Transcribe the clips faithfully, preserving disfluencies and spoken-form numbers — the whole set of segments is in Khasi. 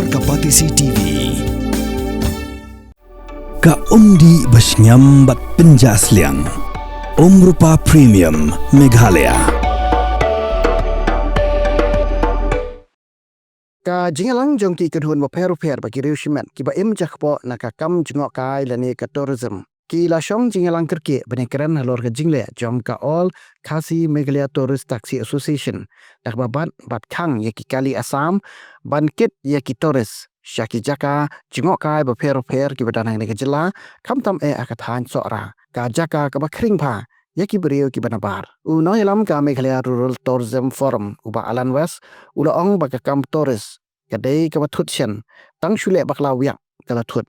Ka Batesi T V. Ka umdih ba shngiam bad pynjah sliang. Umrupa Premium Meghalaya. Ka jingïalang jong ki kynhun bapher bapher bad ki riew shimet kiba im jakpoh na ka kam jngohkai lane ka tourism, ki la shong jingïalang kyrkieh ban ïakren halor ka jingleh jong ka All Khasi Meghalaya Tourist Taxi Association, da kaba bat bad khang ïa ki kali Assam ban kit ïa ki tourist sha ki jaka jngohkai bapher bapher kiba don hangne ka jylla, khamtam eh ha ka thaiñ Sohra, ka jaka kaba khring bha ïa ki briew kiba nabar. U nongïalam ka Meghalaya Rural Tourism Forum, u Bah Alan West, u la ong ba ka kam tourist ka dei kaba thut shen, tang shu leh bakla wiak ka la thut.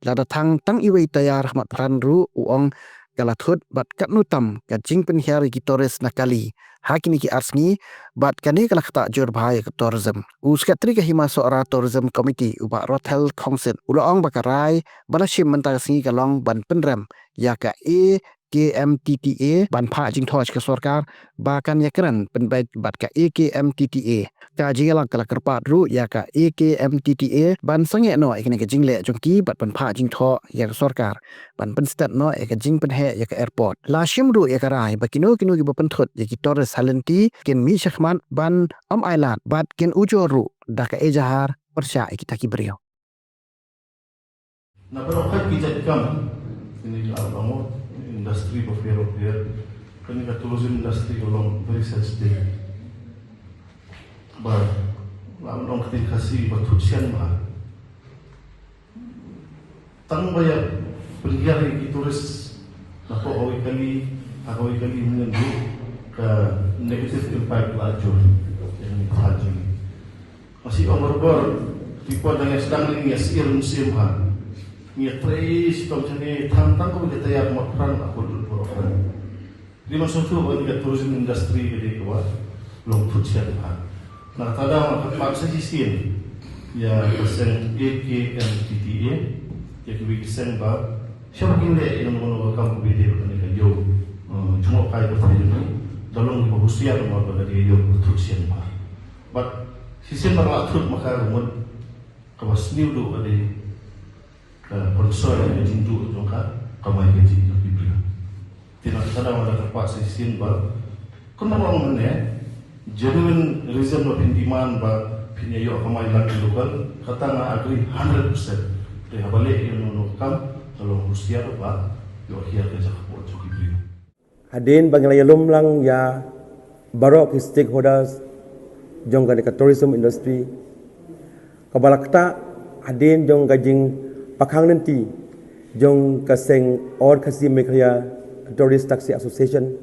Lada thang tang iwei i taiar khmat pran ruh, u ong, ka la thut bad katno tam ka jingpynhiar ïa ki tourist na kali ha kine ki ar sngi, bad kane ka la ktah jur bha ïa ka tourism. U Secretary ka Hima Sohra Tourism Committee, u Bah Rothel Khongsit, u la ong ba ka rai ba la shim mynta ka sngi ka long ban pynrem ïa ka A K M T T A ban phah jingthoh sha ka sorkar ba kan ïakren pynbeit bad ka A K M T T A. Ka jingïalang ka la kyrpad ruh ïa ka A K M T T A ban sangeh noh ïa kane ka jingleh jong ki bad ban phah jingthoh ïa ka sorkar ban pynstet noh ïa ka jingpynheh ïa ka airport. La shim ruh ïa ka rai ba kino kino kiba pynthut ïa ki tourist ha lynti kin mih shakhmat ban ym ailad bad kin ujor ruh da ka ejahar pyrshah ïa kita ki briew. Na baroh khat ki jait kam, kine ki la ong, industry bapher bapher, kane ka tourism industry ka long very sensitive. Ba la ong kti Khasi ba thut shen bha. Tang ba ïa pynhiar ïa ki tourist na kawei ka kali ha kawei ka kali, mynta ka negative impact la jur ïa kane ka kali. Masi ong bor bor, ki por dang ïa sdang ne ngi ïa sir mynsiem ha. Ngi ïa trei shitom shane, tang tang ko ngi taiar mat pran, a ko lut bor pran. Dei ban sngewthuh ba kane ka tourism industry ka dei kaba long thut shen ha. Na kata daw nga kyrpad sa shisien ïa ka seng A K M T T A, ïa kiwei ki seng ba shah kin leh ïa kano kano ka kam kaba ïadei bad kane ka ïew, eh, jngohkai pyrthei jong ngi, da long kiba husiar namar ba ka dei ka ïew kaba thut shen bha. Bad shisien ba ka la thut ma ka ka mut kaba sniew duh ka dei ka concern, ka jingduh jong ka kamai kajih jong ki briew. Te na kata daw nga da kyrpad sa shisien ba kumba nga ong mynne, genuine reason ba phin demand ba phin ïa ïoh kamai lang ki local, kata nga agree hundred percent. Te haba leh ïa kano kano ka kam, ka long husiar ba ïoh hiar ka jaka kpoh jong ki briew. Hadien ba ngi la ïalum lang ïa baroh ki stakeholders jong kane ka tourism industry, kaba la ktah hadien jong ka jingpakhang lynti jong ka seng All Khasi Meghalaya Tourist Taxi Association,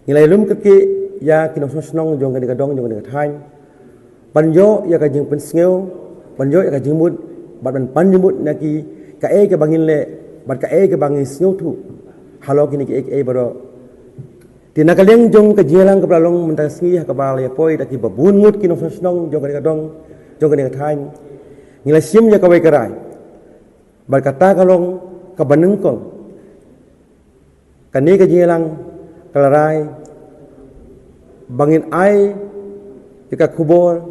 ngi la ïalum kyrkieh ïa ki nongshong shnong jong kane ka dong, jong kane ka thaiñ, ban ïoh ïa ka jingpynsngew, ban ïoh ïa ka jingmut, bad ban pan jingmut na ki kaei kaba ngin leh bad kaei kaba ngi sngewthuh halor kine kiei kiei baroh. Te na ka liang jong ka jingïalang kaba la long mynta ka sngi ha kaba la ïapoi da kiba bun ngut ki nongshong shnong jong kane ka dong, jong kane ka thaiñ, ngi la shim ïa kawei ka rai. Bad kata ka long kaba nyngkong, kane ka jingïalang ka la rai ba ngin ai ïa ka khubor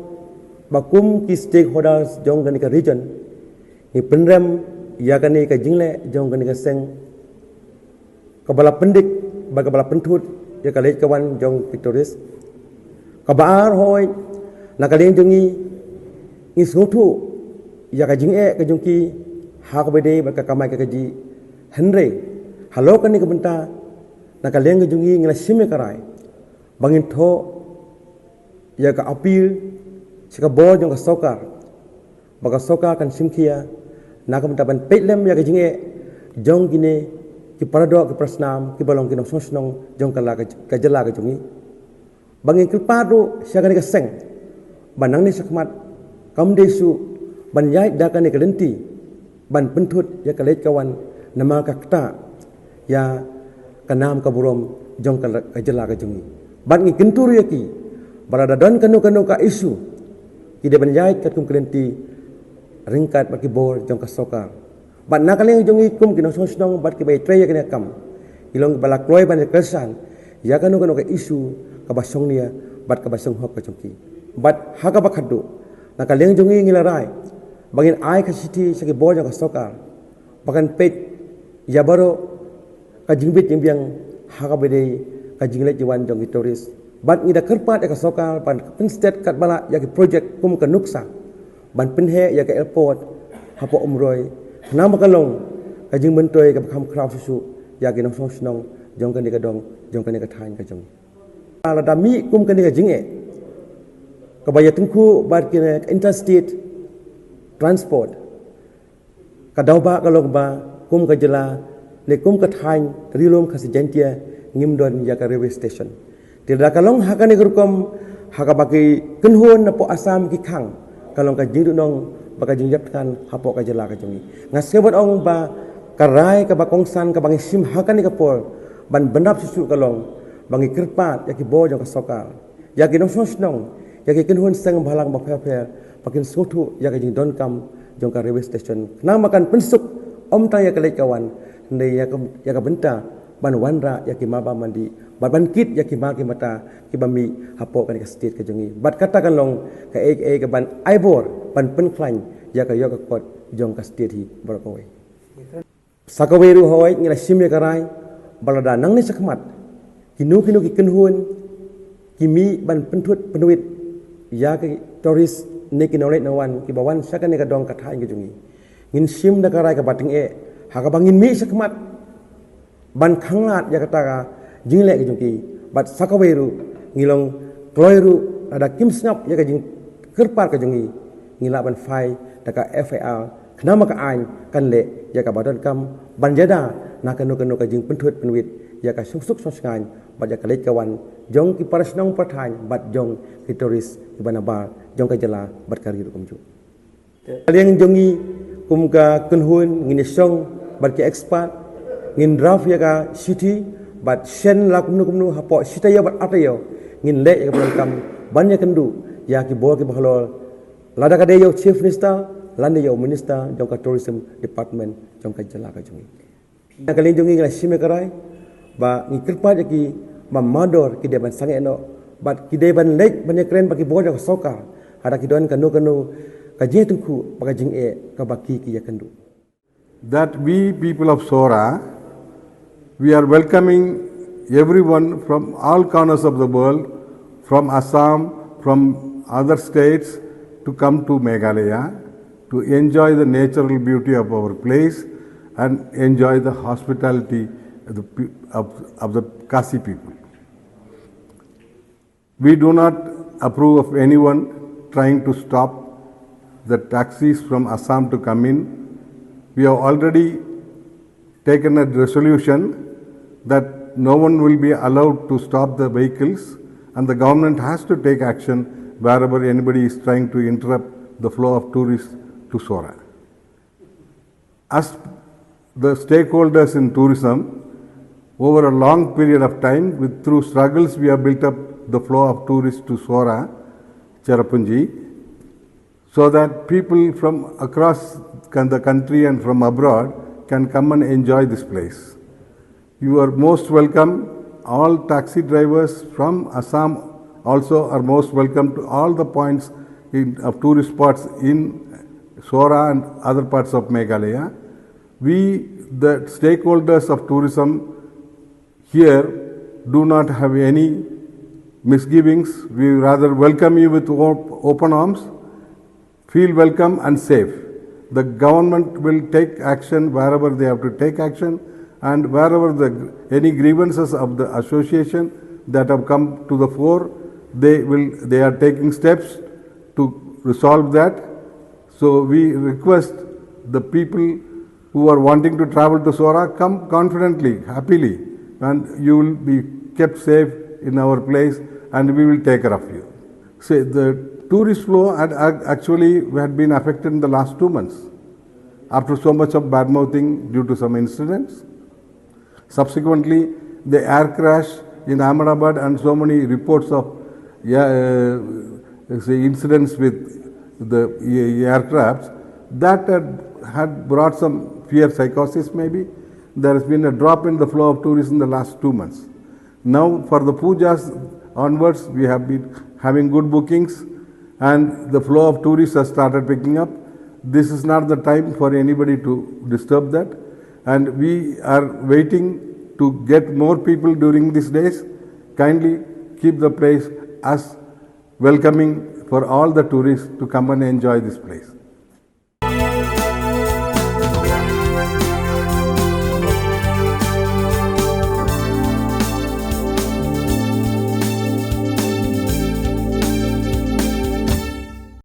ba kum ki stakeholders jong kane ka region, ngi pynrem ïa kane ka jingleh jong kane ka seng kaba la pyndik bad kaba la pynthut ïa ka leit ka wan jong ki tourist. Kaba ar, hooid, na ka liang jong ngi, ngi sngewthuh ïa ka jingeh ka jong ki ha kaba ïadei bad ka kamai ka kajih. Hynrei halor kane ka bynta, na ka liang ka jong ngi, ngi la shim ïa ka rai ba ngin thoh ïa ka appeal sha ka bor jong ka sorkar, ba ka sorkar kan shim khia na ka bynta ban peit lem ïa ka jingeh jong kine ki paradoh ki parasnam kiba long ki nongshong shnong jong ka la ka, ka jylla ka jong ngi. Ba ngin kyrpad ruh sha kane ka seng ba nangne shakhmat kam dei shuh ban ïaid da kane ka lynti ban pynthut ïa ka leit ka wan namar ka ktah ïa ka nam ka burom jong ka, ka jylla ka jong ngi. Bad ngi kyntu ruh ïa ki ba lada don kano kano ka issue, ki dei ban ïaid katkum ka lynti ryngkat bad ki bor jong ka sorkar. Bad na ka liang jong ngi kum ki nongshong shnong bad kiba ïatrei ïa kane ka kam, ngi long kiba la kloi ban ïakyrshan ïa kano kano ka issue kaba shongnia bad kaba shonghok ka jong ki. Bad ha kaba khatduh, na ka liang jong ngi, ngi la rai ba ngin ai ka shithi sha ki bor jong ka sorkar ba kan peit ïa baroh ka jingbit jingbiang ha kaba ïadei ka jingleit wan jong ki tourist. Bad ngi da kyrpad ïa ka sorkar ban pynstet katba lah ïa ki projek kum ka NUCSA ban pynheh ïa ka airport hapoh Umroi, khnang ba kan long ka jingmyntoi kaba kham khraw shuh shuh ïa ki nongshong shnong jong kane ka dong, jong kane ka thaiñ ka jong ngi. Lada mih kum kane ka jingeh kaba ïatyngkhuh bad kane ka interstate transport, ka daw ba ka long ba kum ka jylla ne kum ka thaiñ Ri-lum Khasi Jaiñtia ngim don ïa ka railway station. Te lada ka long ha kane ka rukom, ha kaba ki kynhun napoh Assam ki khang, ka long ka jingduhnong bad ka jingïap thngan hapoh ka jylla ka jong ngi. Nga sngew ban ong ba ka rai kaba kongsan kaba ngi shim ha kane ka por ban bynrap shuh shuh ka long ba ngi kyrpad ïa ki bor jong ka sorkar, ïa ki nongshong shnong, ïa ki kynhun seng bhalang bapher bapher ba kin sngewthuh ïa ka jingdonkam jong ka railway station, khnang ba kan pynsuk ym tang ïa ka leit ka wan, hynrei ïa ka, ïa ka bynta ban wanrah ïa ki ma ba mandi bad ban kit ïa ki ma ki mata kiba mih hapoh kane ka state ka jong ngi. Bad kata kan long kaei kaei kaban ai bor ban pynkhlaiñ ïa ka ïoh ka kot jong ka state hi baroh kawei. Sa kawei ruh hooid ngi la shim ïa ka rai ba lada nangne shakhmat kino kino ki kynhun ki mih ban pynthut pynwit ïa ki tourist ne ki nongleit nongwan kiba wan sha kane ka dong ka thaiñ ka jong ngi, ngin shim da ka rai kaba tyngeh ha kaba ngin mih shakhmat ban khanglad ïa kata ka jingleh ka jong ki. Bad sa kawei ruh ngi long kloi ruh lada kim sngap ïa ka jingkyrpad ka jong ngi, ngi lah ban file da ka F I R khnang ba ka aiñ kan leh ïa kaba donkam ban ïada na kano kano ka jingpynthut pynwit ïa ka shongsuk shongshngaiñ bad ïa ka leit ka wan jong ki para shnong para thaiñ bad jong ki tourist kiba nabar jong ka jylla bad ka ri ruh kumjuh. Ka liang jong ngi kum ka kynhun ngin ïashong bad ki expert, ngin draft ïa ka shithi bad shen la kumno kumno hapoh shi taïew bad ar taïew ngin leh ïa ka pyndonkam ban ïakynduh ïa ki bor kiba halor, lada ka dei ïa u Chief Minister lane ïa u Minister jong ka Tourism Department jong ka jylla ka jong ngi. Na ka liang jong ngi ngi la shim ïa ka rai ba ngi kyrpad ïa ki ba mardor ki dei ban sangeh noh bad ki dei ban leit ban ïakren bad ki bor jong ka sorkar lada ki don kano kano ka jingïatyngkhuh bad ka jingeh kaba ki ki ïakynduh. That we people of Sohra, we are welcoming everyone from all corners of the world, from Assam, from other states, to come to Meghalaya to enjoy the natural beauty of our place and enjoy the hospitality of the, pe- of, of the Khasi people. We do not approve of anyone trying to stop the taxis from Assam to come in. We have already taken a resolution that no one will be allowed to stop the vehicles, and the government has to take action wherever anybody is trying to interrupt the flow of tourists to Sohra. As the stakeholders in tourism, over a long period of time, with, through struggles, we have built up the flow of tourists to Sohra, Cherrapunji, so that people from across can, the country and from abroad can come and enjoy this place. You are most welcome. All taxi drivers from Assam also are most welcome to all the points in, of tourist spots in Sohra and other parts of Meghalaya. We, the stakeholders of tourism here, do not have any misgivings. We rather welcome you with op- open arms. Feel welcome and safe. The government will take action wherever they have to take action, and wherever the, any grievances of the association that have come to the fore, they will, they are taking steps to resolve that. So we request the people who are wanting to travel to Sohra, come confidently, happily, and you will be kept safe in our place, and we will take care of you. See, the tourist flow had ac- actually had been affected in the last two months after so much of bad mouthing due to some incidents. Subsequently, the air crash in Ahmedabad and so many reports of, yeah, uh, say incidents with the, uh, aircrafts that had, had brought some fear psychosis maybe. There has been a drop in the flow of tourists in the last two months. Now, for the pujas onwards, we have been having good bookings, and the flow of tourists has started picking up. This is not the time for anybody to disturb that. And we are waiting to get more people during these days. Kindly keep the place as welcoming for all the tourists to come and enjoy this place.